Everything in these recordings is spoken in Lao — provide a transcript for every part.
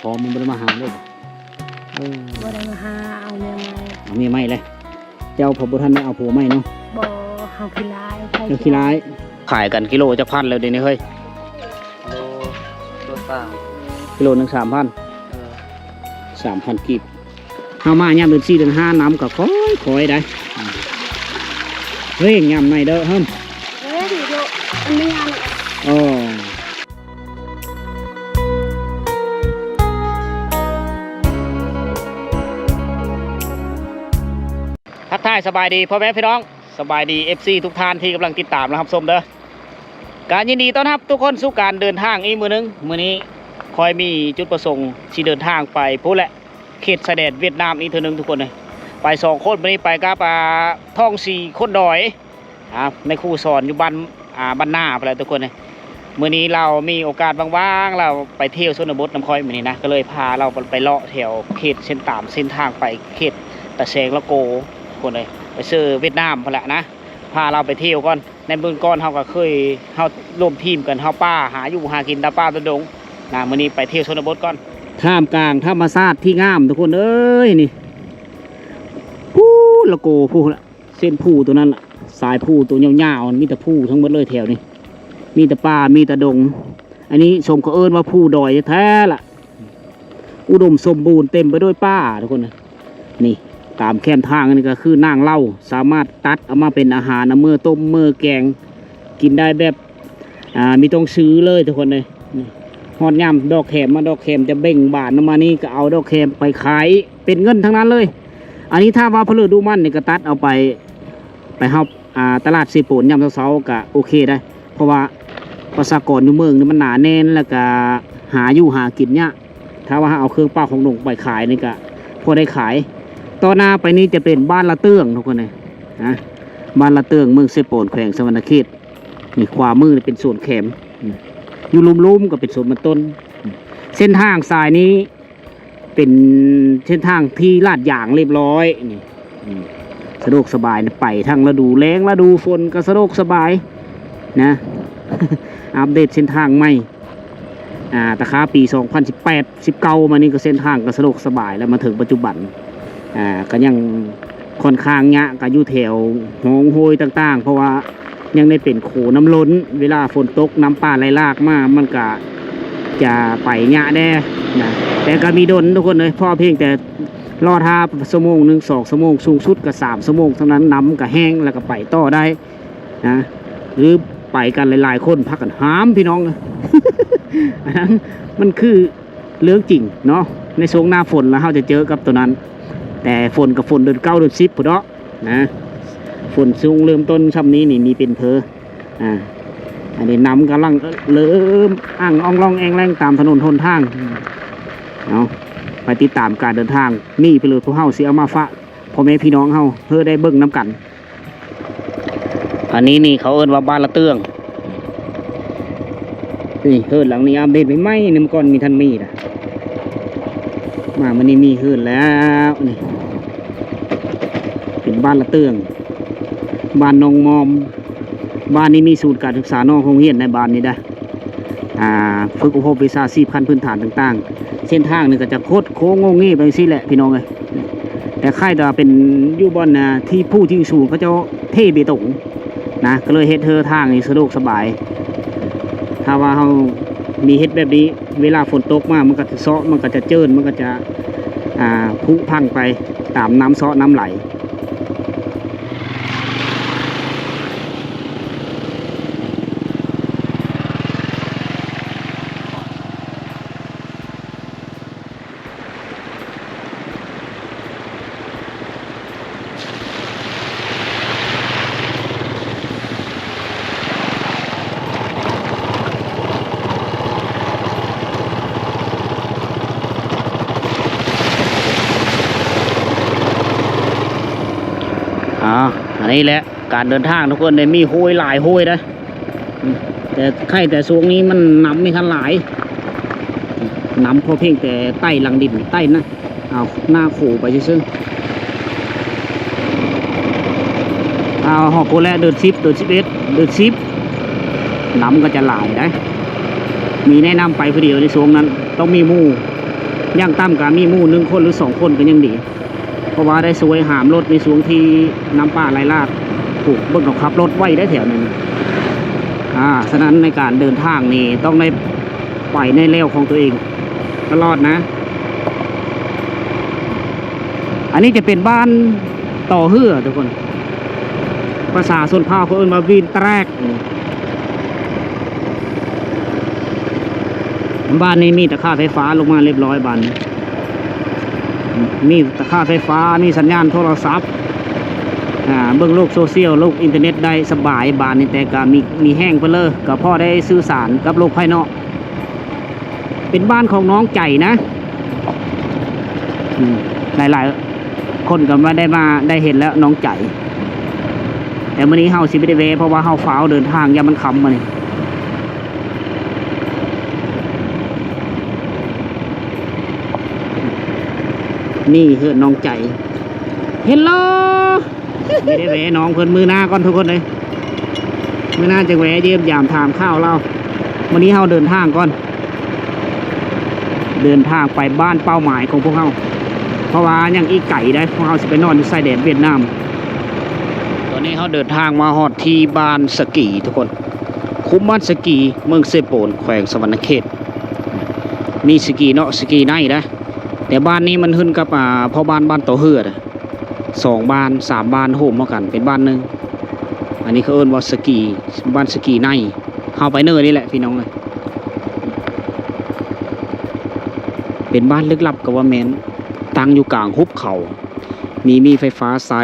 ພໍມັນບໍ່ໄດ້ມາຫາເລີຍບໍ່? ເອີ ບໍ່ໄດ້ມາຫາ ເອົາເມຍໃໝ່ ເອົາເມຍໃໝ່ແລ້ວ. ເຈົ້າພັດບໍ່ທັນໄດ້ເອົາຜົວໃໝ່ເນາະ? ບໍ່ ເຮົາຂີ້ລ້າຍ ເຈົ້າຂີ້ລ້າຍ. ຂາຍກັນກິໂລຈັກພັນແລ້ວເດນີ້ເຮີ້ຍ? ໂລ ໂລສາມ ກິໂລໜຶ່ງສາມພັນ. ເອີ ສາມພັນກີບ. ເຮົາມາຍາມເດືອນສີ່ເດືອນຫ້າ ນ້ຳກໍຄ່ອຍໆໄດ໋. ເຮີ້ຍ ຍາມໃນເດີເຮີ້ມ ເຮີ້ຍ ເດີ ອັນນີ້ອັນ ໂອ້ ທັກທາຍສະບາຍດີພໍ່ແມ່ພີ່ນ້ອງ ສະບາຍດີ ເອັຟຊີ ທຸກທ່ານທີ່ກຳລັງຕິດຕາມ ແລະ ຮັບຊົມເດີ. ກະຍິນດີຕ້ອນຮັບທຸກຄົນສູ່ການເດີນທາງອີກມື້ໜຶ່ງ. ມື້ນີ້ຂ້ອຍມີຈຸດປະສົງຊິເດີນທາງໄປພຸ້ນແຫຼະ ເຂດຊາຍແດນຫວຽດນາມອີກເທື່ອໜຶ່ງທຸກຄົນເອີຍ. ໄປສອງຄົນ ມື້ນີ້ໄປກັບ ອ່າ ທອງສີ ຄົນດອຍ ອ່າ ນາຍຄູສອນຢູ່ບ້ານ ອ່າ ບ້ານນາພຸ້ນແຫຼະທຸກຄົນເອີຍ. ມື້ນີ້ລາວມີໂອກາດວ່າງໆ ລາວໄປທ່ຽວຊົນນະບົດນຳຂ້ອຍມື້ນີ້ນະ ກໍເລີຍພາລາວໄປເລາະແຖວເຂດເສັ້ນ ຕາມເສັ້ນທາງໄປເຂດຕາແຊງລະໂກ ທຸກຄົນເອີຍ ໄປເຊີຫວຽດນາມພຸ້ນແຫຼະນະ. ພາລາວໄປທ່ຽວກ່ອນ. ໃນເບື້ອງກ່ອນເຮົາກໍເຄີຍ ເຮົາລວມທີມກັນ ເຮົາປ່າ ຫາຢູ່ຫາກິນຕາປ່າຕາດົງນະ. ມື້ນີ້ໄປທ່ຽວຊົນນະບົດກ່ອນ. ທ່າມກາງທຳມະຊາດທີ່ງາມທຸກຄົນເອີຍ ນີ້ ພູລະໂກ ພູລະ ເສັ້ນພູຕົວນັ້ນລະ ສາຍພູຕົວຍາວໆ ມີແຕ່ພູທັງໝົດເລີຍແຖວນີ້ ມີແຕ່ປ່າ ມີແຕ່ດົງ. ອັນນີ້ສົມເຂົາເອີ້ນວ່າພູດອຍແທ້ໆລະ. ອຸດົມສົມບູນເຕັມໄປດ້ວຍປ່າທຸກຄົນ. ນີ້ຕາມແຄມທາງນີ້ກໍຄືນາງເລົາ ສາມາດຕັດເອົາມາເປັນອາຫານ ເອົາເມືອຕົ້ມເມືອແກງກິນໄດ້ແບບ ອ່າ ມີຕ້ອງຊື້ເລີຍທຸກຄົນເອີຍ. ນີ້ຮອດຍາມດອກແຄມມາ ດອກແຄມຈະເບັ່ງບານອອກມານີ້ ກໍເອົາດອກແຄມໄປຂາຍເປັນເງິນທັງນັ້ນເລີຍ. ອັນນີ້ຖ້າວ່າຜະເລີດຸໝັ້ນນີ້ກໍຕັດເອົາໄປ ໄປຮອບ ອ່າ ຕະຫຼາດເຊໂປນຍາມເຊົ້າໆ ກະໂອເຄໄດ໋ ເພາະວ່າປະຊາກອນຢູ່ເມືອງນີ້ມັນໜາແໜ້ນ ແລ້ວກະຫາຢູ່ຫາກິນຍາກ. ຖ້າວ່າເຮົາເອົາເຄື່ອງປ່າຂອງດົງໄປຂາຍນີ້ກະພໍໄດ້ຂາຍ. ຕໍ່ໜ້າໄປນີ້ຈະເປັນບ້ານລະເຕີງທຸກຄົນເອີຍນະ ບ້ານລະເຕີງ ເມືອງເຊໂປນ ແຂວງສະຫວັນນະເຂດ. ນີ້ຂວາມືນີ້ເປັນສວນແຄມ ອືມ ຢູ່ລຸ່ມໆກໍເປັນສວນມັນຕົ້ນ. ອືມ ເສັ້ນທາງສາຍນີ້ ເປັນເສັ້ນທາງທີ່ລາດຢາງລຽບລ້ອຍນີ້ ອືມ ສະດວກສະບາຍ ໄປທັງລະດູແລ້ງລະດູຝົນກໍສະດວກສະບາຍນະ. ອັບເດດເສັ້ນທາງໃໝ່ ອ່າ ຕະຄາປີສອງພັນສິບແປດ ສິບເກົ້າມານີ້ກໍເສັ້ນທາງກໍສະດວກສະບາຍ ແລ້ວມາເຖິງປັດຈຸບັນ ອ່າ ກໍຍັງ ຂ້ອນຂ້າງຍາກ ກໍຢູ່ແຖວຮ່ອງຫ້ວຍຕ່າງໆ ເພາະວ່າຍັງໄດ້ເປັນໂຂນ້ຳລົ້ນ ເວລາຝົນຕົກນ້ຳປ່າໄຫຼຫຼາກມາ ມັນກໍຈະໄປຍາກແດ່ນະ. ແຕ່ກໍມີດົນທຸກຄົນເອີຍ ເພາະພຽງແຕ່ລໍຖ້າຊົ່ວໂມງໜຶ່ງ ສອງຊົ່ວໂມງ ສູງສຸດກໍສາມຊົ່ວໂມງເທົ່ານັ້ນ ນ້ຳກໍແຫ້ງ ແລ້ວກໍໄປຕໍ່ໄດ້ນະ. ຫຼືໄປກັນຫຼາຍໆຄົນ ພາກັນຫາມ ພີ່ນ້ອງ ອັນນັ້ນມັນຄື ເລື່ອງຈິງເນາະ ໃນຊ່ວງໜ້າຝົນລະເຮົາຈະເຈີກັບໂຕນັ້ນ. ແຕ່ຝົນກໍຝົນເດືອນເກົ້າເດືອນສິບພຸ້ນເນາະນະ ຝົນຊ່ວງເລີ່ມຕົ້ນຊ່ຳນີ້ນີ້ມີເປັນເພີ ອ່າ ອັນນີ້ນ້ຳກຳລັງເລີ່ມອັ່ງອ່ອງລ່ອງແອ່ງແລ່ງຕາມຖະໜົນຫົນທາງ. ເອົາ ໄປຕິດຕາມການເດີນທາງນີ້ໄປເລີຍ ພວກເຮົາຊິເອົາມາຝາກພໍ່ແມ່ພີ່ນ້ອງເຮົາເຮີໄດ້ເບິ່ງນຳກັນ. ອັນນີ້ນີ້ເຂົາເອີ້ນວ່າບ້ານລະເຕີງ. ນີ້ເຮືອນຫຼັງນີ້ອັບເດດໃໝ່ໆ ນີ້ ເມື່ອກ່ອນມີ ທັນມີນະ ມາມື້ນີ້ມີເຮືອນແລ້ວ. ນີ້ເປັນບ້ານລະເຕີງ ບ້ານໜອງມອມ. ບ້ານນີ້ມີສູນການສຶກສານອກໂຮງຮຽນໃນບ້ານນີ້ໄດ໋. ອ່າ ຝຶກອົບຮົມວິຊາຊີບຂັ້ນພື້ນຖານຕ່າງໆ. ເສັ້ນທາງນີ້ກໍຈະຄົດໂຄ້ງໂງເງໄປຈັ່ງຊີ້ແຫຼະ ພີ່ນ້ອງເອີຍ. ແຕ່ຄ້າຍແຕ່ວ່າເປັນຢູ່ບ່ອນ ອ່າ ທີ່ພູທີ່ສູງ ເຂົາເຈົ້າເທເບຕົງນະ ກໍເລີຍເຮັດເຮີທາງນີ້ສະດວກສະບາຍ. ຖ້າວ່າເຮົາມີເຮັດແບບນີ້ ເວລາຝົນຕົກມາ ມັນກໍຈະເຊາະ ມັນກໍຈະເຈີນ ມັນກໍຈະ ອ່າ ຜຸພັງໄປຕາມນ້ຳເຊາະນ້ຳໄຫຼ. ອ່າ ອັນນີ້ແຫຼະ ການເດີນທາງທຸກຄົນ ໄດ້ມີໂຮຍຫຼາຍໂຮຍເດ້ ແຕ່ໄຄແຕ່ຊ່ວງນີ້ມັນນ້ຳມີທັນຫຼາຍ ນ້ຳພໍພຽງແຕ່ໄຕ່ຫຼັງດິນ ໄຕ່ນະ ເອົາໜ້າໂຂໄປຊື່ໆ. ເອົາ ຮອດພຸ້ນແຫຼະ ເດືອນສິບ ເດືອນສິບເອັດ ເດືອນສິບ ນ້ຳກໍຈະຫຼາຍໄດ໋. ມີແນະນຳໄປຜູ້ດຽວໃນຊ່ວງນັ້ນ ຕ້ອງມີໝູ່ ຢ່າງຕ່ຳກໍມີໝູ່ໜຶ່ງຄົນ ຫຼື ສອງຄົນກໍຍັງດີ ເພາະວ່າໄດ້ຊ່ວຍຫາມລົດໃນຊ່ວງທີ່ນ້ຳປ່າໄຫຼຫຼາກ. ໂອ້ ເບິ່ງເຂົາຂັບລົດໄວເດ້ແຖວນັ້ນ. ອ່າ ສະນັ້ນໃນການເດີນທາງນີ້ຕ້ອງໄດ້ໄປໃນແລວຂອງຕົວເອງຕະຫຼອດນະ. ອັນນີ້ຈະເປັນບ້ານຕໍ່ເຮືອທຸກຄົນ. ພາສາຊົນເຜົ່າເຂົາເອີ້ນວ່າວິນແຕຣກ. ບ້ານນີ້ມີຕາຂ່າຍໄຟຟ້າລົງມາຮຽບຮ້ອຍບ້ານນີ້. ມີຕາຂ່າຍໄຟຟ້າ, ມີສັນຍານໂທລະສັບ, ອ່າ ເບິ່ງໂລກໂຊຊຽວ, ໂລກອິນເຕີເນັດໄດ້ສະບາຍບ້ານນີ້, ແຕ່ກໍມີ ມີແຮງເພິ່ນເລີ ກໍພໍໄດ້ສື່ສານກັບໂລກພາຍນອກ. ເປັນບ້ານຂອງນ້ອງໃຈນະ. ອືມ ຫຼາຍໆຄົນກໍມາ ໄດ້ມາ ໄດ້ເຫັນແລ້ວນ້ອງໃຈ. ແຕ່ມື້ນີ້ເຮົາຊິບໍ່ໄດ້ແວ່ ເພາະວ່າເຮົາຟ້າວເດີນທາງ ຢ້ານມັນຄ່ຳມື້ນີ້. ນີ້ເຮືອນນ້ອງໃຈ. ເຮລໂລ! ນີ້ໄດ້ແວ່ນ້ອງເພິ່ນມື້ໜ້າກ່ອນທຸກຄົນເອີຍ. ມື້ໜ້າຈະແວ່ຢ້ຽມຢາມຖາມຂ່າວລາວ. ມື້ນີ້ເຮົາເດີນທາງກ່ອນ ເດີນທາງໄປບ້ານເປົ້າໝາຍຂອງພວກເຮົາ ເພາະວ່າຍັງອີກໄກເດ້. ພວກເຮົາຊິໄປນອນຢູ່ຊາຍແດນຫວຽດນາມ. ຕອນນີ້ເຮົາເດີນທາງມາຮອດທີ່ບ້ານສະກີທຸກຄົນ, ຄຸ້ມບ້ານສະກີ ເມືອງເຊໂປນ ແຂວງສະຫວັນນະເຂດ. ມີສະກີເນາະ ສະກີໃນເດ້. ແຕ່ບ້ານນີ້ມັນຂຶ້ນກັບ ອ່າ ພໍ່ບ້ານ ບ້ານຕໍ່ເຮືອເດ້. ສອງບ້ານສາມບ້ານໂຮມເຂົ້າກັນເປັນບ້ານໜຶ່ງ. ອັນນີ້ເຂົາເອີ້ນວ່າສະກີ ບ້ານສະກີໃນ. ເຮົາໄປເນີ່ນີ້ແຫຼະພີ່ນ້ອງເອີຍ. ເປັນບ້ານລຶກລັບກໍວ່າແມ່ນ, ຕັ້ງຢູ່ກາງຫຸບເຂົາ, ມີ ມີໄຟຟ້າໃຊ້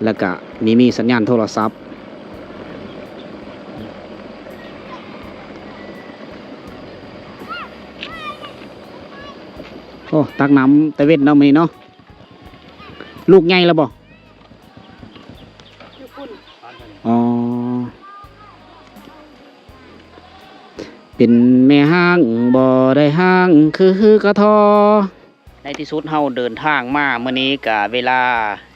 ແລ້ວກະມີ ມີສັນຍານໂທລະສັບ. ໂອ້ ຕັກນ້ຳແຕ່ເວັນເນາະມື້ນີ້ເນາະ. ລູກໃຫຍ່ແລ້ວບໍ່? ຢູ່ພຸ້ນ. ອໍ ເປັນແມ່ຮ້າງບໍ່ໄດ້ຮ້າງຄືກະທໍ. ໃນທີ່ສຸດເຮົາເດີນທາງມາມື້ນີ້ກະເວລາ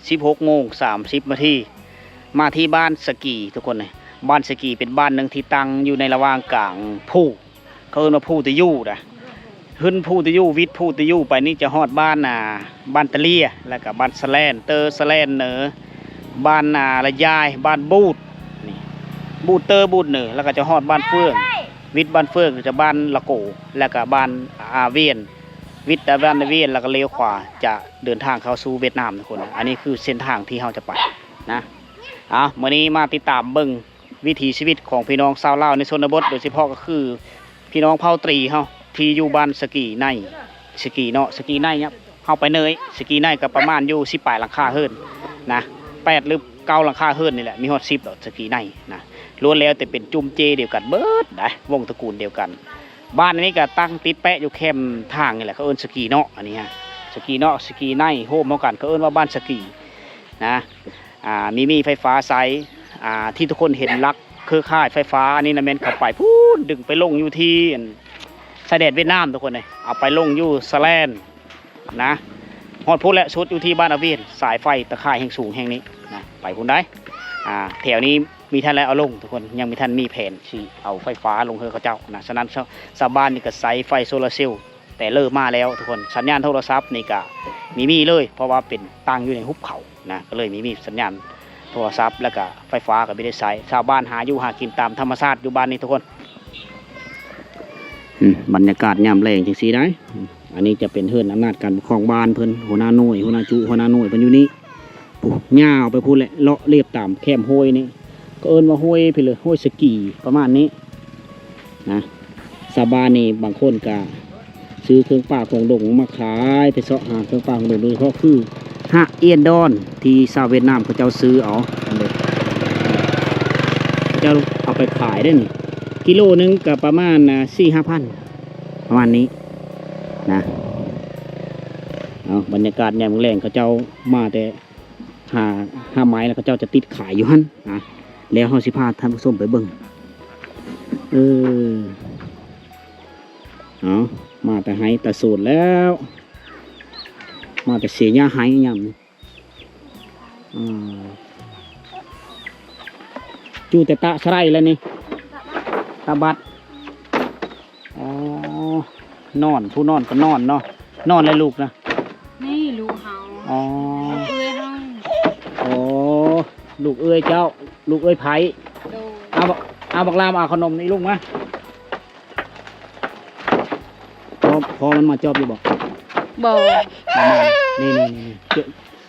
ສິບຫົກໂມງສາມສິບນາທີ ມາທີ່ບ້ານສະກີທຸກຄົນ. ບ້ານສະກີເປັນບ້ານໜຶ່ງທີ່ຕັ້ງຢູ່ໃນລະຫວ່າງກາງພູ ເຂົາເອີ້ນວ່າພູຕະຢູ່ນະ. ຂຶ້ນພູຕະຢູ່ ວິດພູຕະຢູ່ໄປນີ້ຈະຮອດບ້ານ ອ່າ ບ້ານຕະເລຍ ແລ້ວກະບ້ານສະແລນເຕີ ສະແລນເໜີ, ບ້ານ ອ່າ ລະຢາຍ ບ້ານບູດ ນີ້ ບູດເຕີ ບູດເໜີ, ແລ້ວກະຈະຮອດບ້ານເຟືອງ, ວິດບ້ານເຟືອງຈະບ້ານລະໂກ ແລ້ວກະບ້ານ ອ່າ ວຽນ, ວິດ ອ່າ ບ້ານວຽນ ແລ້ວກະລ້ຽວຂວາ ຈະເດີນທາງເຂົ້າສູ່ຫວຽດນາມທຸກຄົນ. ອັນນີ້ຄືເສັ້ນທາງທີ່ເຮົາຈະໄປນະ. ເອົາ ມື້ນີ້ມາຕິດຕາມເບິ່ງ ວິຖີຊີວິດຂອງພີ່ນ້ອງຊາວລາວໃນຊົນນະບົດ ໂດຍສະເພາະກໍຄືພີ່ນ້ອງເຜົ່າຕຣີເຮົາທີ່ຢູ່ບ້ານສະກີໃນ ສະກີເນາະ ສະກີໃນເນຍ ເຮົາໄປເນີຍ ສະກີໃນກໍປະມານຢູ່ສິບປາຍຫຼັງຄາເຮືອນນະ ແປດຫຼືເກົ້າຫຼັງຄາເຮືອນນີ້ແຫຼະ ມີຮອດສິບດອກສະກີໃນນະ ລ້ວນແລ້ວແຕ່ເປັນຈຸ້ມເຈດຽວກັນເບີດໃດ໋ ວົງຕະກູນດຽວກັນ. ບ້ານອັນນີ້ກໍຕັ້ງຕິດແປະຢູ່ແຄມທາງນີ້ແຫຼະ ເຂົາເອີ້ນສະກີເນາະ ອັນນີ້ຮະ ສະກີເນາະ ສະກີໃນ ໂຮມເຮົາກັນ ເຂົາເອີ້ນວ່າບ້ານສະກີນະ. ອ່າ ມີ ມີໄຟຟ້າໃຊ້ ອ່າ ທີ່ທຸກຄົນເຫັນຫຼັກເຄືອຂ່າຍໄຟຟ້ານີ້ນະ ແມ່ນເຂົາໄປພຸ້ນ ດຶງໄປລົງຢູ່ທີ່ ອັນ ຊາຍແດນຫວຽດນາມ ທຸກຄົນເອີຍ ເອົາໄປລົງຢູ່ສະແລນນະ ຮອດພຸ້ນແຫຼະ ສຸດຢູ່ທີ່ບ້ານອາວຽນ ສາຍໄຟຕາຂ່າຍແຮງສູງແຫ່ງນີ້ນະ ໄປພຸ້ນໄດ໋. ອ່າ ແຖວນີ້ມີທັນແລ້ວເອົາລົງ ທຸກຄົນ ຍັງມີທັນມີແຜນຊິເອົາໄຟຟ້າລົງເຮືອເຂົາເຈົ້ານະ. ສະນັ້ນ ຊາວ ຊາວບ້ານນີ້ກໍໃຊ້ໄຟໂຊລາເຊວ ແຕ່ເລີ່ມມາແລ້ວທຸກຄົນ ສັນຍານໂທລະສັບນີ້ກະມີມີເລີຍ ເພາະວ່າເປັນຕັ້ງຢູ່ໃນຫຸບເຂົານະ ກໍເລີຍມີມີສັນຍານໂທລະສັບ ແລ້ວກະໄຟຟ້າກໍບໍ່ໄດ້ໃຊ້. ຊາວບ້ານຫາຢູ່ຫາກິນຕາມທຳມະຊາດຢູ່ບ້ານນີ້ທຸກຄົນ. ອືມ ບັນຍາກາດຍາມແລງຈັ່ງຊີ້ໄດ໋. ອືມ ອັນນີ້ຈະເປັນເຮືອນອຳນາດການປົກຄອງບ້ານເພິ່ນ ຫົວໜ້າໜ່ວຍ ຫົວໜ້າຈຸ ຫົວໜ້າໜ່ວຍເພິ່ນຢູ່ນີ້. ປູ້ ຍາວໄປພຸ້ນແຫຼະ ເລາະລຽບຕາມແຄມຫ້ວຍນີ້ ກໍເອີ້ນວ່າຫ້ວຍພີ້ເລີຍ ຫ້ວຍສະກີປະມານນີ້ນະ. ຊາວບ້ານນີ້ບາງຄົນກະຊື້ເຄື່ອງປ່າຂອງດົງມາຂາຍ ໄປເຊາະຫາເຄື່ອງປ່າຂອງດົງ ໂດຍສະເພາະຄືຮາກອຽນດອນ ທີ່ຊາວຫວຽດນາມເຂົາເຈົ້າຊື້ເອົາ ເຂົາເຈົ້າເອົາໄປຂາຍເດ້ນີ້ ກິໂລໜຶ່ງກະປະມານ ອ່າ ສີ່ຫ້າພັນ ປະມານນີ້ນະ. ເອົາ ບັນຍາກາດຍາມແລງ ເຂົາເຈົ້າມາແຕ່ ຫາ ຫາໄມ້ ແລ້ວເຂົາເຈົ້າຈະຕິດຂາຍຢູ່ຫັ້ນນະ. ແລ້ວເຮົາຊິພາທ່ານຜູ້ຊົມໄປເບິ່ງ ເອີ ເອົາ ມາແຕ່ໄຮ່ແຕ່ສວນແລ້ວ ມາແຕ່ເສຍຫຍ້າໄຮ່ຍາມນີ້ ອືມ ຢູ່ແຕ່ຕະສະໄລແລ້ວນີ້ ຕະບັດ. ອໍ ນອນ ຜູ້ນອນກໍນອນເນາະ ນອນແລ້ວລູກນະ? ນີ້ລູກເຮົາ. ອໍ ລູກເອື້ອຍເຮົາ. ໂອ້ ລູກເອື້ອຍເຈົ້າ ລູກເອື້ອຍໃພ້. ໂດຍ. ເອົາບັກ ເອົາບັກລາມເອົາຂະໜົມນີ້ລູກມາ. ພໍ່ ພໍ່ມັນມາຈອບຢູ່ບໍ່? ບໍ່. ບໍ່ມາ. ນີ້ໆໆ ເຈົ້າ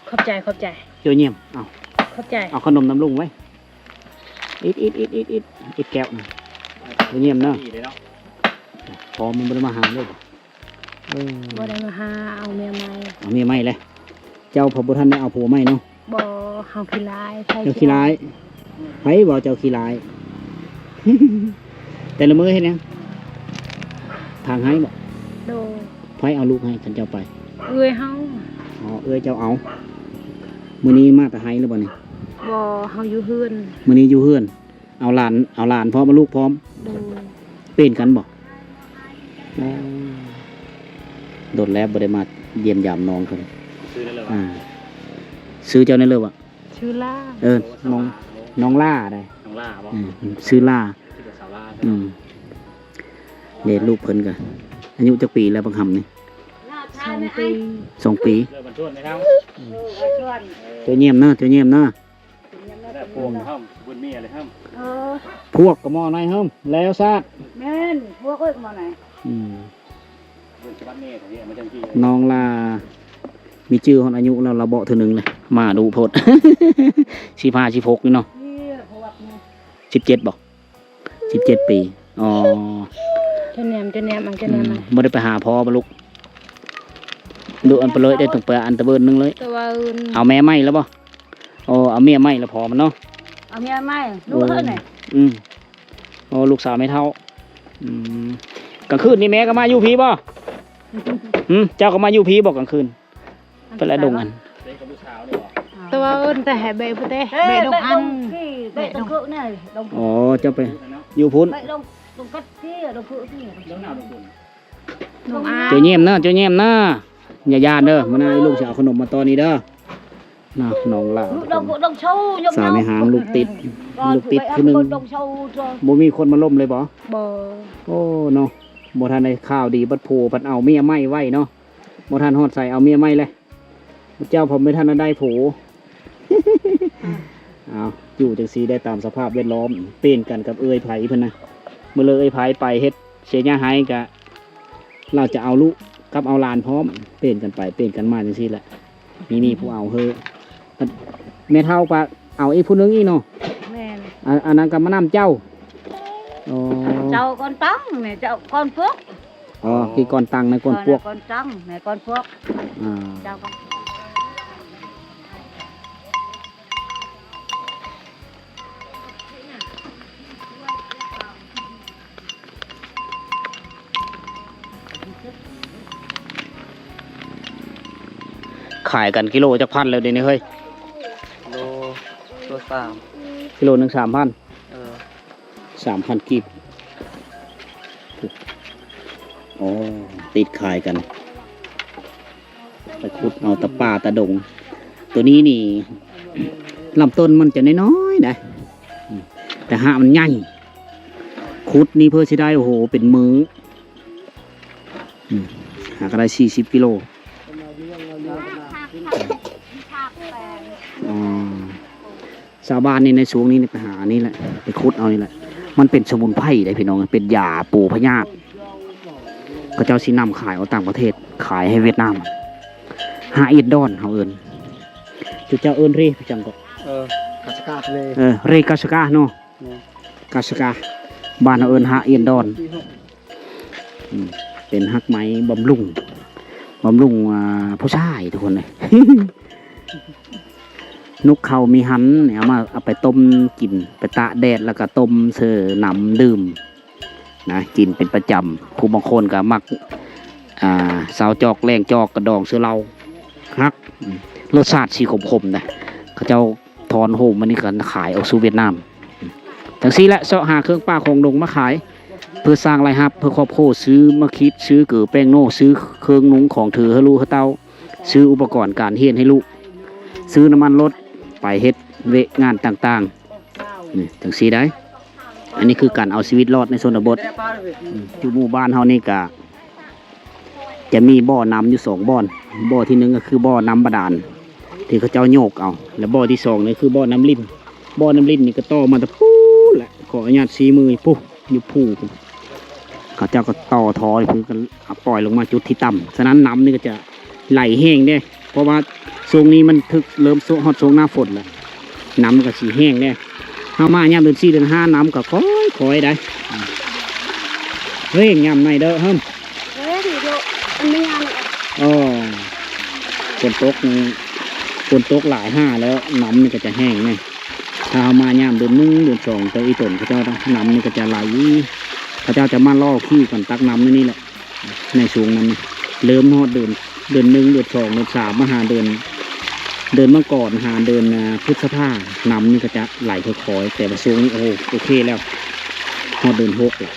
ຂອບໃຈ ຂອບໃຈ. ເຈົ້າຢ້ຽມ ເອົາ ຂອບໃຈ. ເອົາຂະໜົມນຳລຸງໄວ້ ອິດໆໆໆ ອິດແກ້ວນະ. ເຈົ້າຢ້ຽມເດີ. ພໍ່ມັນບໍ່ໄດ້ມາຫາເລີຍບໍ່? ເອີ ບໍ່ໄດ້ມາຫາ ເອົາເມຍໃໝ່. ເອົາເມຍໃໝ່ແລ້ວ. ເຈົ້າພັດບໍ່ທັນໄດ້ເອົາຜົວໃໝ່ເນາະ? ບໍ່ ເຮົາຂີ້ລ້າຍ. ເຈົ້າຂີ້ລ້າຍ? ໃຜເວົ້າເຈົ້າຂີ້ລ້າຍ? ແຕ່ລະມື້ເຮັດຫຍັງ? ຖາງໄຮ່ບໍ່? ໂດຍ. ໃຜເອົາລູກໃຫ້ຄັນເຈົ້າໄປ? ເອື້ອຍເຮົາ. ອໍ ເອື້ອຍເຈົ້າເອົາ. ມື້ນີ້ມາແຕ່ໄຮ່ແລ້ວບໍ່ນີ້? ບໍ່ ເຮົາຢູ່ເຮືອນ. ມື້ນີ້ຢູ່ເຮືອນ. ເອົາຫຼານ ເອົາຫຼານພ້ອມ ເອົາລູກພ້ອມ. ໂດຍ. ເປັນກັນບໍ່? ອໍ ດົນແລ້ວບໍ່ໄດ້ມາຢ້ຽມຢາມນ້ອງເພິ່ນ. ຊື່ນັ້ນເລີຍຫວາ? ອ່າ ຊື່ເຈົ້ານັ້ນເລີຍຫວາ? ຊື່ລາ. ເອີ ນ້ອງ ນ້ອງລາໄດ໋. ນ້ອງລາບໍ່? ອືມ ຊື່ລາ. ອືມ ເດ ລູກເພິ່ນກະອາຍຸຈັກປີແລ້ວບັກຫຳນີ້? ສອງປີ. ສອງປີ. ເຈົ້າຢ້ຽມເດີ ເຈົ້າຢ້ຽມເດີ. ພວກກໍໝໍ້ໃນເຮີ້ມ ແລ້ວຊາດ. ແມ່ນ ພວກເອີຍໝໍ້ໃນ. ອືມ ນ້ອງລາມີຈື່ຮອດອາຍຸແລ້ວ ລາເບາະເທື່ອໜຶ່ງເລີຍ ມາດຸໂພດ. ສິບຫ້າ ສິບຫົກນີ້ເນາະ. ສິບເຈັດບໍ່? ສິບເຈັດປີ. ອໍ ຈະແນມ ຈະແນມ ອັນຈະແນມ. ອືມ ບໍ່ໄດ້ໄປຫາພໍ່ບໍ່ລູກ? ດຸອັນປະເລີຍໄດ້ ຕ້ອງໄປອັນຕະເບີນໜຶ່ງເລີຍ. ແຕ່ວ່າເອົາແມ່ໃໝ່ແລ້ວບໍ່? ໂອ້ ເອົາເມຍໃໝ່ແລ້ວພໍ່ມັນເນາະ. ເອົາເມຍໃໝ່ ລູກເອີຍນີ້. ອືມ ໂອ້ ລູກສາວແມ່ເຖົ້າ. ອືມ ກາງຄືນນີ້ແມ່ກໍມາຢູ່ພີ້ບໍ່? ຫື ເຈົ້າກໍມາຢູ່ພີ້ບໍ່ກາງຄືນ? ໄປລະດົງອັນ ແຕ່ວ່າເອີ້ນແຕ່ໃຫ້ແບະພຸ້ນເດ້ ແບະດົງອັນ ແບະດົງ. ອໍ ເຈົ້າໄປຢູ່ພຸ້ນ. ເຈົ້າຢ້ຽມເດີ ເຈົ້າຢ້ຽມເດີ. ຢ່າຢ້ານເດີ ມື້ໜ້າອີ່ລຸງຊິເອົາຂະໜົມມາຕອນນີ້ເດີ. ນະ ນ້ອງລາວ ສາວແມ່ຫາງ ລູກຕິດ ລູກຕິດຜູ້ໜຶ່ງ. ບໍ່ມີຄົນມາລົມເລີຍບໍ່? ບໍ່. ໂອ້ ເນາະ ບໍ່ທັນໄດ້ຂ່າວດີ ບັດຜົວພັດເອົາເມຍໃໝ່ໄວ້ເນາະ. ບໍ່ທັນຮອດໃສ ເອົາເມຍໃໝ່ແລ້ວ. ເຈົ້າເພິ່ນບໍ່ທັນໄດ້ຜົວ. ເອົາ ຢູ່ຈັ່ງຊີ້ໄດ້ຕາມສະພາບແວດລ້ອມ ເປັນກັນກັບເອື້ອຍໃຜເພິ່ນນະ. ມື້ເລີເອື້ອຍໃຜໄປເຮັດເສຍຫຍ້າໄຮ່ ກະລາວຈະເອົາລູກກັບເອົາຫຼານພ້ອມ ເປັນກັນໄປເປັນກັນມາຈັ່ງຊີ້ແຫຼະ. ມີ ມີຜູ້ເອົາເຮີ້ ແມ່ເຖົ້າກະເອົາອີກຜູ້ໜຶ່ງອີກເນາະ. ແມ່ນ. ອັນ ອັນນັ້ນກະມານຳເຈົ້າ. ອໍ ເຈົ້າກ່ອນຕັ້ງ ແມ່ເຈົ້າກ່ອນພວກ. ອໍ ທີ່ກ່ອນຕັ້ງໃນກ່ອນພວກ ກ່ອນຕັ້ງໃນກ່ອນພວກ. ອ່າ ເຈົ້າກ່ອນ. ຂາຍກັນກິໂລຈັກພັນແລ້ວດຽວນີ້ເຮີ້ຍ? ໂລ ໂລສາມ. ກິໂລໜຶ່ງສາມພັນ. ເອີ ສາມພັນກີບ. ໂອ້ ຕິດຂາຍກັນ. ໄປຂຸດເອົາຕາປ່າຕາດົງ. ໂຕນີ້ນີ້ ລຳຕົ້ນມັນຈະນ້ອຍໆໄດ໋ ແຕ່ຮາກມັນໃຫຍ່. ຂຸດນີ້ເພື່ອຊິໄດ້ ໂອ້ໂຫ ເປັນມື້. ອືມ ຫາກໍໄດ້ສີ່ສິບກິໂລ. ອໍ ຊາວບ້ານນີ້ໃນຊ່ວງນີ້ໄປຫານີ້ແຫຼະ ໄປຂຸດເອົານີ້ແຫຼະ. ມັນເປັນສະໝຸນໄພເດ້ພີ່ນ້ອງ ເປັນຢາປູພະຍາດ. ເຂົາເຈົ້າຊິນຳຂາຍອອກຕ່າງປະເທດ ຂາຍໃຫ້ຫວຽດນາມ. ຮາກອິນດອນເຮົາເອີ້ນ. ຈຸເຈົ້າເອີ້ນເຣ ຈັ່ງກໍ ເອີ ກາສະກາເຣ ເອີ ເຣກາສະກາເນາະ. ແມ່ນ ກາສະກາ ບ້ານເຮົາເອີ້ນຮາກອິນດອນ. ອືມ ເປັນຮາກໄມ້ບຳລຸງ ບຳລຸງ ອ່າ ຜູ້ຊາຍທຸກຄົນເລີຍ. ນຸກເຂົາມີຫັນ ເອົາມາ ເອົາໄປຕົ້ມກິນ ໄປຕາກແດດ ແລ້ວກໍຕົ້ມເສີນ້ຳດື່ມນະ ກິນເປັນປະຈຳ. ຜູ້ບາງຄົນກໍມັກ ອ່າ ເຊົ້າຈອກແລງຈອກ ກະດອງເສືອເຫຼົ້າ ຮັກ ອືມ ລົດຊາດຊິຂົມໆນະ ເຂົາເຈົ້າ ຖອນໂຮມອັນນີ້ກໍຂາຍອອກສູ່ຫວຽດນາມ. ຈັ່ງຊີ້ແຫຼະ ເຊາະຫາເຄື່ອງປ່າຂອງດົງມາຂາຍ ເພື່ອສ້າງລາຍຮັບເພື່ອຄອບຄົວ, ຊື້ໝາກຂີດ, ຊື້ເກີແປ້ງໂນ້, ຊື້ເຄື່ອງນຸ່ງຂອງຖືໃຫ້ລູກໃຫ້ເຕົ້າ, ຊື້ອຸປະກອນການຮຽນໃຫ້ລູກ, ຊື້ນ້ຳມັນລົດໄປເຮັດວຽກງານຕ່າງໆ. ນີ້ ຈັ່ງຊີ້ໄດ໋. ອັນນີ້ຄືການເອົາຊີວິດລອດໃນຊົນນະບົດ. ອືມ ຢູ່ໝູ່ບ້ານເຮົານີ້ກະ ຈ ຈະມີບໍ່ນ້ຳຢູ່ສອງບ່ອນ. ບໍ່ທີໜຶ່ງກໍຄືບໍ່ນ້ຳບາດານ ທີ່ເຂົາເຈົ້າໂຍກເອົາ ແລະ ບໍ່ທີສອງນີ້ຄືບໍ່ນ້ຳລິນ. ບໍ່ນ້ຳລິນນີ້ກໍຕໍ່ມາແຕ່ປູ້ນແຫຼະ ຂໍອະນຸຍາດຊີ້ມື ປູ້ນ ຢູ່ພູພຸ້ນ. ເຂົາເຈົ້າກໍຕໍ່ທໍ່ຢູ່ພຸ້ນ ກໍເອົາປ່ອຍລົງມາຈຸດທີ່ຕ່ຳ. ສະນັ້ນນ້ຳນີ້ກໍຈະໄຫຼແຮງເດ້ ເພາະວ່າຊ່ວງນີ້ມັນຖືກເລີ່ມຮອດຊ່ວງໜ້າຝົນແລ້ວ ນ້ຳກໍຊິແຫ້ງແດ່. ເຮົາມາຍາມເດືອນສີ່ເດືອນຫ້າ ນ້ຳກໍຄ່ອຍໆໄດ໋ ແຫ້ງຍາມໃນເດີ ເຮີ້ມ ເອີ ດີເດາະ ມັນມີອັນ ອໍ ຝົນຕົກນີ້ ຝົນຕົກຫຼາຍຫ້າແລ້ວ ນ້ຳນີ້ກໍຈະແຫ້ງແນ່. ຖ້າເຮົາມາຍາມເດືອນໜຶ່ງເດືອນສອງ ແຕ່ອີ່ຕົນເຂົາເຈົ້າ ນ້ຳນີ້ກໍຈະໄຫຼ ເຂົາເຈົ້າຈະມາລໍຂີ່ກັນຕັກນ້ຳໃນນີ້ແຫຼະ. ໃນຊ່ວງນັ້ນ ເລີ່ມຮອດເດືອນ ເດືອນໜຶ່ງ ເດືອນສອງ ເດືອນສາມ ມາຫາເດືອນ ເດືອນມັງກອນ ຫາເດືອນ ອ່າ ພຶດສະພາ ນ້ຳນີ້ກໍຈະໄຫຼຄ່ອຍໆ ແຕ່ວ່າຊ່ວງນີ້ ໂອ້ ໂອເຄແລ້ວ ຮອດເດືອນຫົກແລ້ວ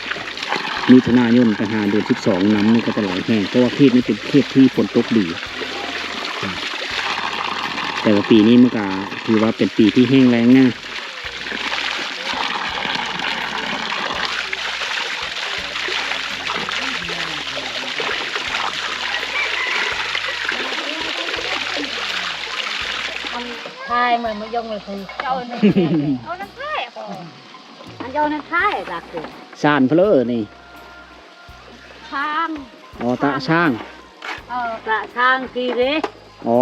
ມິຖຸນາຍົນໄປຫາເດືອນສິບສອງ ນ້ຳນີ້ກໍຈະໄຫຼແຮງ ເພາະວ່າເຂດນີ້ເປັນເຂດທີ່ຝົນຕົກດີ. ແຕ່ວ່າປີນີ້ມັນກໍຖືວ່າເປັນປີທີ່ແຫ້ງແລ້ງນະ. ທາຍເໝືອນມາຍົງເລີຍຄື ເຈົ້ານັ້ນ ເອົານັ້ນທາຍ ອັນເຈົ້ານັ້ນທາຍ ຈັກຄື ຊານເພີ້ນີ້ ຊ້າງ ອໍ ຕະຊ້າງ ເອີ ຕະຊ້າງທີ່ເດ້ ອໍ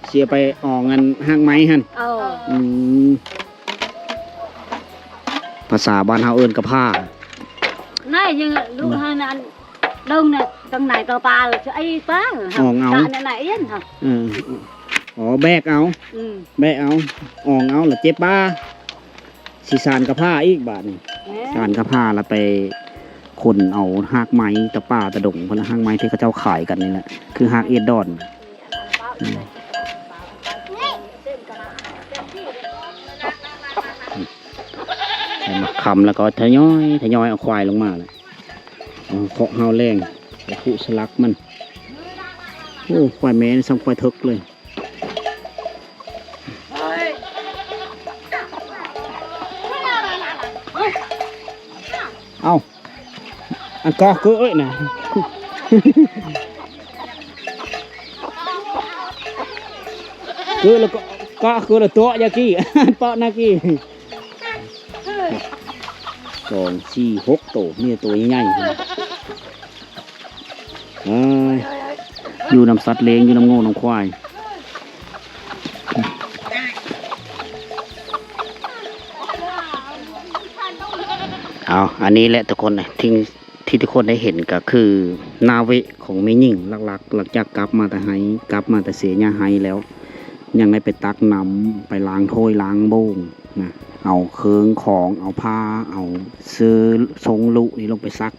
ຊິເອົາໄປອອງອັນຮາກໄມ້ຫັ້ນ ເອີ ອືມ ພາສາບ້ານເຮົາເອີ້ນກະພ້າ ນາຍຍັງລູກຫັ້ນອັນ ລົງນະ ຕັ້ງນາຍຕໍ່ປາ ໄອ້ປາ ອອງເອົາ ຕະນະນາຍເອີ້ນ ເອີ ອໍ ແບກເອົາ ອືມ ແບກເອົາ ອອງເອົາ ລະເຈັບປາ ຊິສານກະພ້າອີກບາດນີ້ ເອີ ສານກະພ້າລະໄປຂົນເອົາຮາກໄມ້ຕາປ່າຕາດົງພຸ້ນລະ ຮາກໄມ້ທີ່ເຂົາເຈົ້າຂາຍກັນນີ້ແຫຼະ ຄືຮາກເອດດອນ ອືມ ໃສ່ໝາກຄຳແລ້ວກໍທະຍອຍ ທະຍອຍເອົາຄວາຍລົງມາແຫຼະ ເອົາເຄາະຮາວແລງ ໄປຄຸສະຫຼັກມັນ ໂອ້ ຄວາຍແມ່ນີ້ສ່ຳຄວາຍເຖິກເລີຍ. ເອົ້າ ອັນກໍຄືເອີຍນະ ຄືລະກໍ ກໍຄືລະຕົວະຢາກີ້ ເປາະນາກີ້ ສອງ ສີ່ ຫົກໂຕ ມີແຕ່ໂຕໃຫຍ່ໆ ເອີຍ ຢູ່ນຳສັດລ້ຽງ ຢູ່ນຳງົວນຳຄວາຍ ເອົາ ອັນນີ້ແຫຼະທຸກຄົນ ທີ່ ທີ່ທຸກຄົນໄດ້ເຫັນກໍຄືໜ້າເວະຂອງແມ່ຍິງ ຫຼັກໆ ຫຼັງຈາກກັບມາແຕ່ໄຮ່ ກັບມາແຕ່ເສຍຫຍ້າໄຮ່ແລ້ວ ຍັງໄດ້ໄປຕັກນ້ຳ ໄປລ້າງຖ້ວຍລ້າງໂບງ ນະ ເອົາເຄື່ອງຂອງ ເອົາຜ້າ ເອົາເສື້ອຊົງລຸນີ້ລົງໄປຊັກ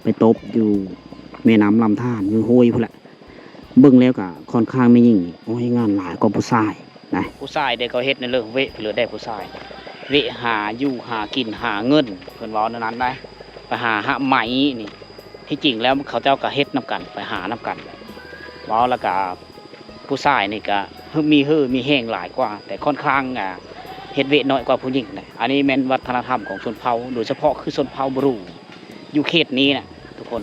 ໄປຕົບຢູ່ແມ່ນ້ຳລຳທານ ຢູ່ຫ້ວຍພຸ້ນແຫຼະ. ເບິ່ງແລ້ວກະຂ້ອນຂ້າງແມ່ຍິງນີ້ ໂອ້ຍ ງານຫຼາຍກວ່າຜູ້ຊາຍນະ. ຜູ້ຊາຍເດ້ ເຂົາເຮັດໃນເລື່ອງເວະເພິ່ນເລີຍໄດ້ ຜູ້ຊາຍ ເວະຫາຢູ່ຫາກິນຫາເງິນ ເພິ່ນເວົ້າແນວນັ້ນໄດ໋. ໄປຫາຮາກໄມ້ນີ້ ທີ່ຈິງແລ້ວເຂົາເຈົ້າກະເຮັດນຳກັນ ໄປຫານຳກັນ ເວົ້າແລ້ວກະ ຜູ້ຊາຍນີ້ກະມີເຫື່ອມີແຮງຫຼາຍກວ່າ ແຕ່ຂ້ອນຂ້າງ ອ່າ ເຮັດເວະໜ້ອຍກວ່າຜູ້ຍິງນະ. ອັນນີ້ແມ່ນວັດທະນະທຳຂອງຊົນເຜົ່າ ໂດຍສະເພາະຄືຊົນເຜົ່າບຣູຢູ່ເຂດນີ້ນະທຸກຄົນ.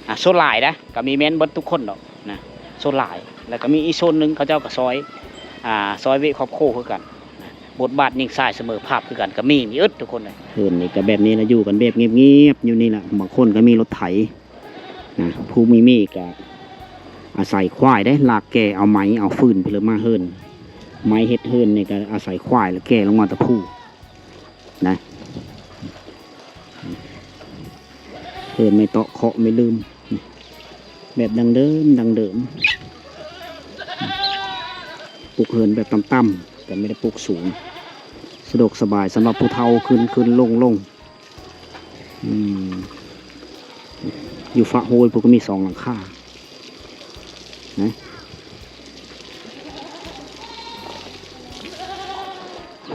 ອ່າ ສ່ວນຫຼາຍນະ ກະມີແມ່ນເບິດທຸກຄົນດອກນະ ສ່ວນຫຼາຍ. ແລ້ວກະມີອີກໂຊນໜຶ່ງ ເຂົາເຈົ້າກະຊ່ອຍ ອ່າ ຊ່ອຍເວະຄອບຄົວຄືກັນນະ ບົດບາດຍິງຊາຍສະເໝີພາບຄືກັນ ກະມີ ມີເບິດທຸກຄົນເລີຍ. ເຮືອນນີ້ກະແບບນີ້ລະ ຢູ່ກັນແບບງຽບໆ ຢູ່ນີ້ລະ ບາງຄົນກະມີລົດໄຖ ນະ ຜູ້ມີເມຍກະອາໄສຄວາຍເດ້ ລາກແກ່ເອົາໄມ້ເອົາຟືນພຸ້ນລະມາເຮືອນ. ໄມ້ເຮັດເຮືອນນີ້ກະອາໄສຄວາຍລະແກ່ລົງມາແຕ່ພູນະ. ເຮືອນໄມ້ເຕາະເຄາະໄມ້ລືມ ແບບດັ້ງເດີມ ດັ້ງເດີມ. ປຸກເຮືອນແບບຕ່ຳໆ ແຕ່ບໍ່ໄດ້ປຸກສູງ ສະດວກສະບາຍສຳລັບຜູ້ເຖົ້າ ຂຶ້ນຂຶ້ນລົງລົງ. ອືມ ຢູ່ຟາກໂຮຍພຸ້ນກະມີສອງຫຼັງຄານະ.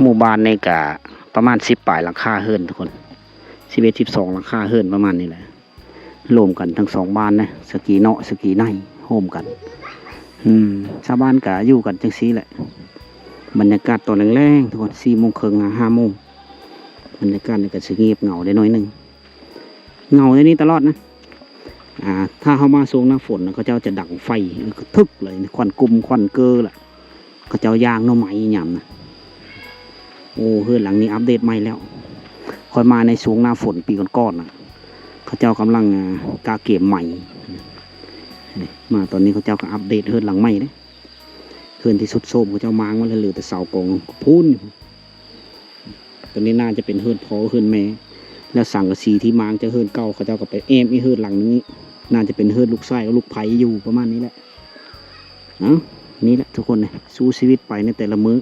ໝູ່ບ້ານນີ້ກະປະມານສິບປາຍຫຼັງຄາເຮືອນທຸກຄົນ ສິບເອັດ ສິບສອງຫຼັງຄາເຮືອນປະມານນີ້ແຫຼະ. ລວມກັນທັງສອງບ້ານນະ ສະກີເນາະ ສະກີໃນ ໂຮມກັນ. ອືມ ຊາວບ້ານກະຢູ່ກັນຈັ່ງຊີ້ແຫຼະ. ບັນຍາກາດຕອນແລງໆ ທຸກຄົນ ສີ່ໂມງເຄິ່ງຫາຫ້າໂມງ ບັນຍາກາດນີ້ກະຊິງຽບເຫງົາໄດ້ໜ້ອຍໜຶ່ງ. ເຫງົາແນວນີ້ຕະຫຼອດນະ ອ່າ ຖ້າເຮົາມາຊ່ວງໜ້າຝົນນະ ເຂົາເຈົ້າຈະດັງໄຟ ອື ກະທຶກເລີຍ ຄວັນກຸມຄວັນເກີລະ ເຂົາເຈົ້າຍ່າງໜໍ່ໄມ້ຍາມນະ. ໂອ້ ເຮືອນຫຼັງນີ້ອັບເດດໃໝ່ແລ້ວ. ຂ້ອຍມາໃນຊ່ວງໜ້າຝົນປີກ່ອນໆນະ ເຂົາເຈົ້າກຳລັງ ອ່າ ກະເກມໃໝ່. ນີ້ ມາຕອນນີ້ເຂົາເຈົ້າກະອັບເດດເຮືອນຫຼັງໃໝ່ເດ້. ເຮືອນທີ່ຊຸດໂຊມເຂົາເຈົ້າມ້າງໄວ້ແລ້ວ ເຫຼືອແຕ່ເສົາກອງພຸ້ນ. ຕົວນີ້ໜ້າຈະເປັນເຮືອນພໍ່ເຮືອນແມ່ ແລ້ວສັງກະສີທີ່ມ້າງຈາກເຮືອນເກົ່າ ເຂົາເຈົ້າກໍໄປແອ້ມອີກເຮືອນຫຼັງໜຶ່ງ. ໜ້າຈະເປັນເຮືອນລູກຊາຍກັບລູກໃພ້ຢູ່ປະມານນີ້ແຫຼະ. ເອົ້າ ນີ້ແຫຼະທຸກຄົນເອີຍ ສູ້ຊີວິດໄປໃນແຕ່ລະມື້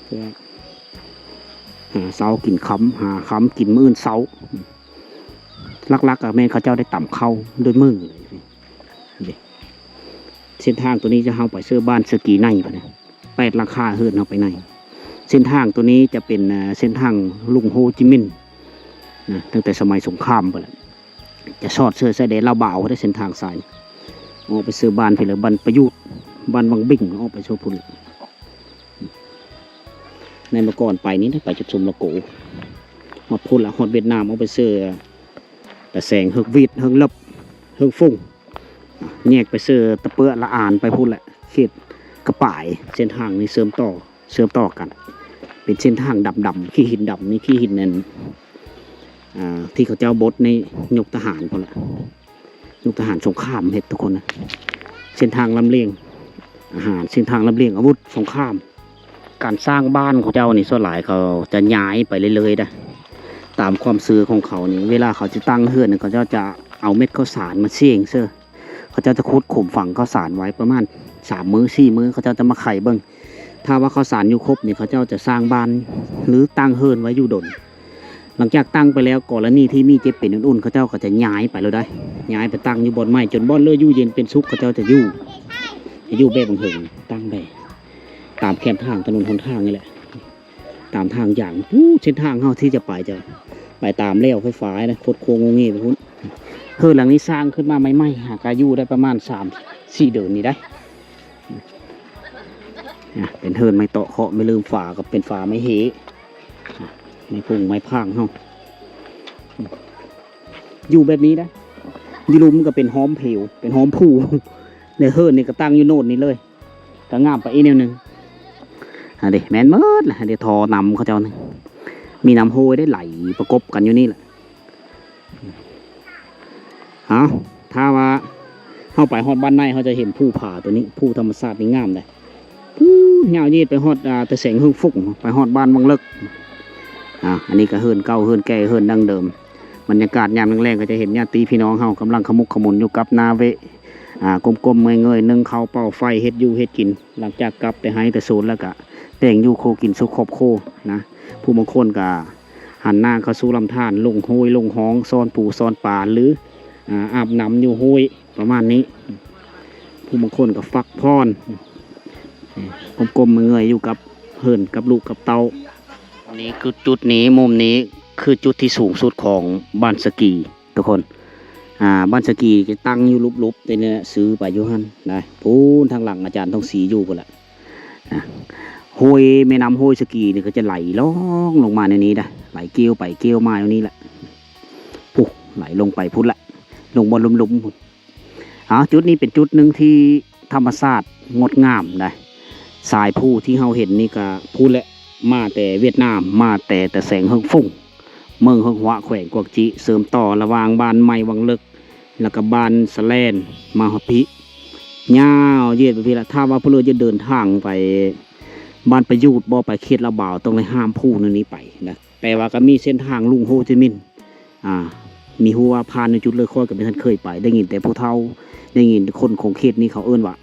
ເພື່ອຫາເຊົ້າກິນຄ່ຳ ຫາຄ່ຳກິນມື້ອື່ນເຊົ້າ. ຫຼັກໆກໍແມ່ນເຂົາເຈົ້າໄດ້ຕຳເຂົ້າດ້ວຍມືເລີຍ. ເດ້ ເສັ້ນທາງຕົວນີ້ຈະເຮົາໄປເຊີບ້ານເຊີກີໃນພຸ້ນນະ ແປດຫຼັງຄາເຮືອນເຮົາໄປໃນ. ເສັ້ນທາງຕົວນີ້ຈະເປັນ ເອີ ເສັ້ນທາງລຸງໂຮຈິມິນນະ ຕັ້ງແຕ່ສະໄໝສົງຄາມພຸ້ນແຫຼະ ຈະຊອດເຊີຊາຍແດນລາວບາວເດ້ ເສັ້ນທາງສາຍນີ້ ອອກໄປເຊີບ້ານພີ້ແຫຼະ ບ້ານປະຍຸດ ບ້ານວັງບິງ ອອກໄປໂຊພຸ້ນແຫຼະ. ໃນເມື່ອກ່ອນໄປນີ້ນະ ໄປຈຸດຊຸມລະໂກ ຮອດພຸ້ນລະ ຮອດຫວຽດນາມ ອອກໄປເຊີຕາແສງ ເຮີກຫວີດ ເຮີກເລິບ ເຮີກຟຸງ ແຍກໄປເຊີຕະເປືອ ລະອານ ໄປພຸ້ນແຫຼະ ເຂດກະປາຍ. ເສັ້ນທາງນີ້ເຊື່ອມຕໍ່ ເຊື່ອມຕໍ່ກັນ ເປັນເສັ້ນທາງດຳໆ ຂີ້ຫີນດຳນີ້ ຂີ້ຫີນນັ້ນ ອ່າ ທີ່ເຂົາເຈົ້າບົດໃນຍຸກທະຫານພຸ້ນແຫຼະ. ຍຸກທະຫານສົງຄາມເຮັດທຸກຄົນນະ ເສັ້ນທາງລຳລຽງອາຫານ ເສັ້ນທາງລຳລຽງອາວຸດສົງຄາມ. ການສ້າງບ້ານຂອງເຈົ້ານີ້ ສ່ວນຫຼາຍເຂົາຈະຍ້າຍໄປເລື້ອຍໆເດ້. ຕາມຄວາມເຊື່ອຂອງເຂົານີ້ ເວລາເຂົາຈະຕັ້ງເຮືອນ ເຂົາເຈົ້າຈະເອົາເມັດເຂົ້າສານມາສ່ຽງເຊີ ເຂົາເຈົ້າຈະຂຸດຂຸມຝັງເຂົ້າສານໄວ້ປະມານສາມມື້ສີ່ມື້ ເຂົາເຈົ້າຈະມາໄຂເບິ່ງ. ຖ້າວ່າເຂົ້າສານຢູ່ຄົບນີ້ ເຂົາເຈົ້າຈະສ້າງບ້ານ ຫຼື ຕັ້ງເຮືອນໄວ້ຢູ່ດົນ. ຫຼັງຈາກຕັ້ງໄປແລ້ວ ກໍລະນີທີ່ມີເຈັບເປັນອຸ່ນໆ ເຂົາເຈົ້າກໍຈະຍ້າຍໄປເລີຍໄດ໋ ຍ້າຍໄປຕັ້ງຢູ່ບ່ອນໃໝ່ ຈົນບ່ອນເລີຢູ່ເຢັນເປັນສຸກ ເຂົາເຈົ້າຈະຢູ່ ຈະຢູ່ແບບບັງເຫິງ ຕັ້ງໄປຕາມແຄມທາງຖະໜົນຫົນທາງນີ້ແຫຼະ ຕາມທາງຢາງ. ປູ້ ເສັ້ນທາງເຮົາທີ່ຈະໄປ ຈະໄປຕາມແລວໄຟຟ້ານະ ຄົດໂຄ້ງໂງເງໄປພຸ້ນ. ເຮືອນຫຼັງນີ້ສ້າງຂຶ້ນມາໃໝ່ໆ ຫາກະຢູ່ໄດ້ປະມານສາມສີ່ເດືອນນີ້ໄດ໋. ອ່ະ ເປັນເຮືອນໄມ້ເຕາະເຄາະ ໄມ້ເລີມຝາ ກໍເປັນຝາໄມ້ເຫ ອ່ະ ໄມ້ພຸ່ງໄມ້ພາງເຮົາ ຢູ່ແບບນີ້ນະ. ຢູ່ລຸ່ມກໍເປັນຫ້ອມເຜວ ເປັນຫ້ອມພູ ແລະ ເຮືອນນີ້ກໍຕັ້ງຢູ່ໂນດນີ້ເລີຍ ກໍງາມໄປອີກແນວໜຶ່ງ. ອັນນີ້ແມ່ນໝົດລະ ອັນນີ້ທໍ່ນ້ຳເຂົາເຈົ້ານີ້ ມີນ້ຳຫ້ວຍໄດ້ໄຫຼປະກົບກັນຢູ່ນີ້ແຫຼະ. ເອົາ ຖ້າວ່າເຮົາໄປຮອດບ້ານໃນ ເຮົາຈະເຫັນພູຜາຕົວນີ້ ພູທຳມະຊາດນີ້ງາມເດ້ ພູຍາວເຍດໄປຮອດ ອ່າ ຕາແສງເຮີກຟຸງ ໄປຮອດບ້ານວັງເລິກ. ອ່າ ອັນນີ້ກໍເຮືອນເກົ່າ ເຮືອນແກ່ ເຮືອນດັ້ງເດີມ. ບັນຍາກາດຍາມແລງໆ ກໍຈະເຫັນຍາດຕິພີ່ນ້ອງເຮົາກຳລັງຂະໝຸກຂະໝຸນຢູ່ກັບໜ້າເວະ ອ່າ ກົ້ມໆເງີຍໆ ໜຶ້ງເຂົ້າເປົ່າໄຟ ເຮັດຢູ່ເຮັດກິນ ຫຼັງຈາກກັບແຕ່ໄຮ່ແຕ່ສວນແລ້ວກະແຕ່ງຢູ່ຄົວກິນສູ່ຄອບຄົວນະ. ຜູ້ບາງຄົນກະຫັນໜ້າເຂົ້າສູ່ລຳທານ ລົງຫ້ວຍລົງຮ່ອງ ຊ້ອນປູຊ້ອນປາ ຫຼື ອາ ອາບນ້ຳຢູ່ຫ້ວຍ ປະມານນີ້. ຜູ້ບາງຄົນກໍພັກຜ່ອນ ກົ້ມໆເງືອຍໆຢູ່ກັບເຮືອນກັບລູກກັບເຕົ້າ. ນີ້ຄືຈຸດນີ້ ມຸມນີ້ຄືຈຸດທີ່ສູງສຸດຂອງບ້ານສະກີ ທຸກຄົນ. ອ່າ ບ້ານສະກີຈະຕັ້ງຢູ່ຫຼຸບໆ ແຕ່ນີ້ແຫຼະ ຊື່ໄປຢູ່ຫັ້ນໄດ໋ ພຸ້ນທາງຫຼັງອາຈານທອງສີຢູ່ພຸ້ນແຫຼະ. ນະ ຫ້ວຍ ແມ່ນ້ຳຫ້ວຍສະກີນີ້ກໍຈະໄຫຼລ່ອງລົງມາແນວນີ້ນະ ໄຫຼກ່ຽວໄປກ່ຽວມາແນວນີ້ແຫຼະ ພຸ້ນ ໄຫຼລົງໄປພຸ້ນແຫຼະ ລົງບ່ອນລຸ່ມໆ ພຸ້ນ. ເອົາ ຈຸດນີ້ເປັນຈຸດໜຶ່ງທີ່ທຳມະຊາດງົດງາມນະ. ສາຍພູທີ່ເຮົາເຫັນນີ້ກະພຸ້ນແຫຼະ ມາແຕ່ຫວຽດນາມ ມາແຕ່ຕາແສງເຮີກຟຸງ ເມືອງເຮີກຮວະ ແຂວງກວາງຈີ ເຊື່ອມຕໍ່ລະຫວ່າງບ້ານໃໝ່ວັງເລິກ ແລ້ວກໍບ້ານສະແລນ ມາຮອດພີ້ ຍາວເຍດໄປພີ້ລະ. ຖ້າວ່າຜູ້ເລີກຈະເດີນທາງໄປບ້ານປະຍູດບໍ ໄປເຂດລາວບາວ ຕ້ອງໄດ້ຂ້າມພູນີ້ໄປນະ. ແຕ່ວ່າກໍມີເສັ້ນທາງລຸງໂຮຈິມິນ ອ່າ ມີຮູ້ວ່າຜ່ານໃນຈຸດເລີຍ ຂ້ອຍກໍບໍ່ທັນເຄີຍໄປ ໄດ້ຍິນແຕ່ຜູ້ເຖົ້າ ໄດ້ຍິນຄົນຂອງເຂດນີ້ເຂົາເອີ້ນວ່າ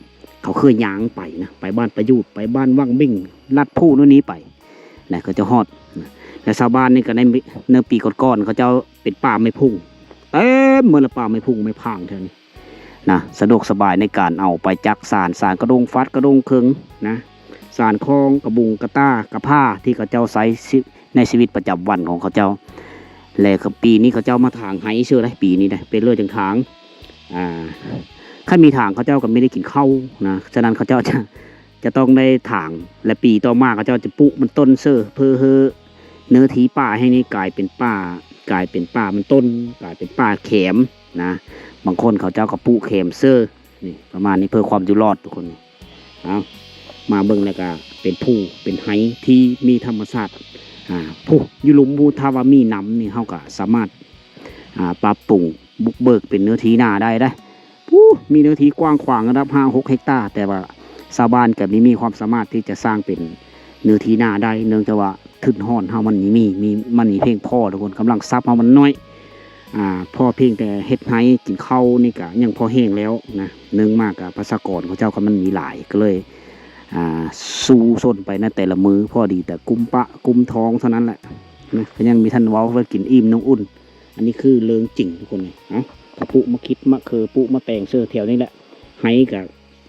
ເຂົາເຄີຍຍ່າງໄປນະ ໄປບ້ານປະຍູດ ໄປບ້ານວັງເບັງ ລັດພູໂນ່ນນີ້ໄປ ແລ້ວກໍຈະຮອດນະ. ແລະຊາວບ້ານນີ້ກໍໃນ ໃນປີກ່ອນໆ ເຂົາເຈົ້າເປັນປ່າໄມ້ພຸ້ງ ເຕັມໝົດລະ ປ່າໄມ້ພຸ້ງໄມ້ພາງແຖວນີ້ນະ ສະດວກສະບາຍໃນການເອົາໄປຈັກສານ ສານກະດົງຟັດ ກະດົງເຄິງນະ ສານຄອງ ກະບຸງ ກະຕ່າ ກະພ້າ ທີ່ເຂົາເຈົ້າໃຊ້ ໃນຊີວິດປະຈຳວັນຂອງເຂົາເຈົ້າ. ແລະ ກະປີນີ້ເຂົາເຈົ້າມາຖາງໄຮ່ເຊີໄດ໋ ປີນີ້ໄດ໋ ເປັນເລີຍຈັ່ງຖາງ ອ່າ ຄັນມີຖາງເຂົາເຈົ້າກໍມີໄດ້ກິນເຂົ້ານະ. ສະນັ້ນເຂົາເຈົ້າຈະ ຈະຕ້ອງໄດ້ຖາງ ແລະ ປີຕໍ່ມາເຂົາເຈົ້າຈະປູກມັນຕົ້ນເຊີ ເພື່ອໃຫ້ເນື້ອທີ່ປ່າແຫ່ງນີ້ກາຍເປັນປ່າ ກາຍເປັນປ່າມັນຕົ້ນ ກາຍເປັນປ່າແຂມ ນະ ບາງຄົນເຂົາເຈົ້າກໍປູກແຄມເຊີ ນີ້ ປະມານນີ້ ເພື່ອຄວາມຢູ່ລອດທຸກຄົນ. ເອົາ ມາເບິ່ງແລ້ວກໍເປັນພູເປັນໄຮທີ່ມີທຳມະຊາດ ອາ ພູຢູ່ລຸ່ມພູ ຖ້າວ່າມີນ້ຳນີ້ ເຮົາກໍສາມາດ ອາ ປັບປຸງບຸກເບີກເປັນເນື້ອທີ່ນາໄດ້ເດ້. ພູມີເນື້ອທີ່ກວ້າງຂວາງລະດັບຫ້າຫົກເຮັກຕາ ແຕ່ວ່າຊາວບ້ານກໍມີ ມີຄວາມສາມາດທີ່ຈະສ້າງເປັນເນື້ອທີ່ນາໄດ້ ເນື່ອງຈາກວ່າທຶນຮອນເຮົາມັນມີ ມີ ມັນມີພຽງພໍທຸກຄົນ ກຳລັງຊັບເຮົາມັນໜ້ອຍ ອາ ພໍພຽງແຕ່ເຮັດໄຮ່ກິນເຂົ້ານີ້ກະຍັງພໍແຮງແລ້ວນະ. ໜຶ່ງມາກະປະຊາກອນເຂົາເຈົ້າກໍມັນມີຫຼາຍ ກໍເລີຍ ອ່າ ສູ້ຊົນໄປໃນແຕ່ລະມື້ ພໍດີແຕ່ກຸ້ມປາກຸ້ມທ້ອງເທົ່ານັ້ນແຫຼະນະ ກໍຍັງມີທັນເວົ້າວ່າກິນອີ່ມນຸ່ງອຸ່ນ. ອັນນີ້ຄືເລື່ອງຈິງທຸກຄົນເອີຍ. ເອົາ ກະປຸມາຄິດມາເຄີປຸມາແຕງເຊີແຖວນີ້ແຫຼະ. ໄຮ່ກະ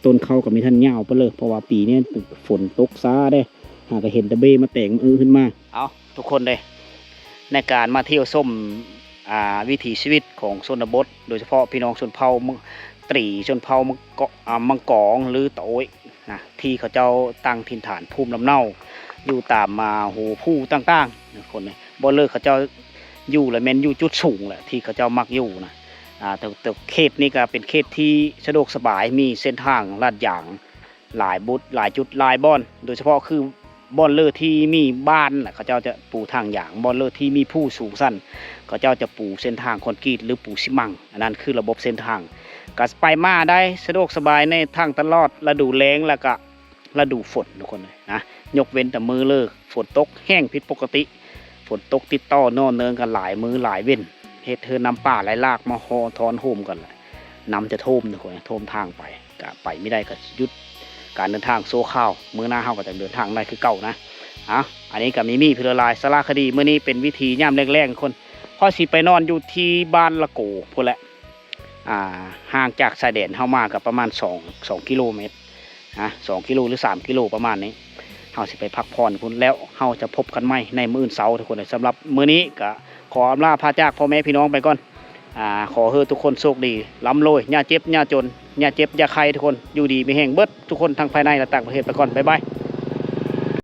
ຕົ້ນເຂົ້າກໍມີທັນຍາວໄປເລີຍ ເພາະວ່າປີນີ້ຝົນຕົກຊ້າເດ້ ຫາກະເຫັນແຕ່ເບ້ມາແຕງມື້ຂຶ້ນມາ. ເອົາ ທຸກຄົນເດ້ ໃນການມາທ່ຽວຊົມ ອ່າ ວິຖີຊີວິດຂອງຊົນນະບົດ ໂດຍສະເພາະພີ່ນ້ອງຊົນເຜົ່າ ຕີ ຊົນເຜົ່າ ມັງກອງ ຫຼື ຕາໂອ້ຍນະ ທີ່ເຂົາເຈົ້າຕັ້ງຖິ່ນຖານພູມລຳເນົາຢູ່ຕາມ ອ່າ ຫູພູຕ່າງໆ ທຸກຄົນເອີຍ. ບ່ອນເລີເຂົາເຈົ້າຢູ່ລະແມ່ນຢູ່ຈຸດສູງແຫຼະ ທີ່ເຂົາເຈົ້າມັກຢູ່ນະ. ອ່າ ແຕ່ ແຕ່ເຂດນີ້ກໍເປັນເຂດທີ່ສະດວກສະບາຍ ມີເສັ້ນທາງລາດຢາງ ຫຼາຍບຸດ ຫຼາຍຈຸດ ຫຼາຍບ່ອນ ໂດຍສະເພາະຄືບ່ອນເລີທີ່ມີບ້ານນະ ເຂົາເຈົ້າຈະປູທາງຢາງ, ບ່ອນເລີທີ່ມີພູສູງຊັນ ເຂົາເຈົ້າຈະປູເສັ້ນທາງຄອນກຣີດ ຫຼື ປູຊີມັງ. ອັນນັ້ນຄືລະບົບເສັ້ນທາງ ກະໄປມາໄດ້ສະດວກສະບາຍໃນທັງຕະຫຼອດລະດູແລ້ງ ແລ້ວກະລະດູຝົນ ທຸກຄົນເອີຍນະ. ຍົກເວັ້ນແຕ່ມື້ເລີຝົນຕົກແຮງຜິດປົກກະຕິ ຝົນຕົກຕິດຕໍ່ຕໍ່ເນື່ອງກັນຫຼາຍມື້ຫຼາຍເວັນ ເຮັດໃຫ້ນ້ຳປ່າໄຫຼຫຼາກມາຫໍ່ທອນໂຮມກັນ ແລະ ນ້ຳຈະຖ້ວມ ທຸກຄົນ ຖ້ວມທາງໄປ ກະໄປບໍ່ໄດ້ ກະຢຸດການເດີນທາງຊົ່ວຄາວ. ມື້ໜ້າເຮົາກໍຈະເດີນທາງໄດ້ຄືເກົ່ານະ. ເອົາ ອັນນີ້ກໍມີ ມີເພື່ອຫຼາຍສາລະຄະດີ. ມື້ນີ້ເປັນວິຖີຍາມແລງໆ ທຸກຄົນ. ຂ້ອຍຊິໄປນອນຢູ່ທີ່ບ້ານລະໂກພຸ້ນແຫຼະ ອ່າ ຫ່າງຈາກຊາຍແດນເຮົາມາກໍປະມານສອງ ສອງກິໂລແມັດ ນະ ສອງກິໂລ ຫຼື ສາມກິໂລ ປະມານນີ້. ເຮົາຊິໄປພັກຜ່ອນພຸ້ນ ແລ້ວເຮົາຈະພົບກັນໃໝ່ໃນມື້ອື່ນເຊົ້າ ທຸກຄົນ. ສຳລັບມື້ນີ້ກໍຂໍອຳລາພາຈາກພໍ່ແມ່ພີ່ນ້ອງໄປກ່ອນ. ອ່າ ຂໍໃຫ້ທຸກຄົນໂຊກດີ ລ່ຳລວຍ ຢ່າເຈັບຢ່າຈົນ ຢ່າເຈັບຢ່າໄຂ້ ທຸກຄົນ ຢູ່ດີມີແຮງເບິດທຸກຄົນ ທັງພາຍໃນ ແລະ ຕ່າງປະເທດ. ໄປກ່ອນ ບາຍບາຍ.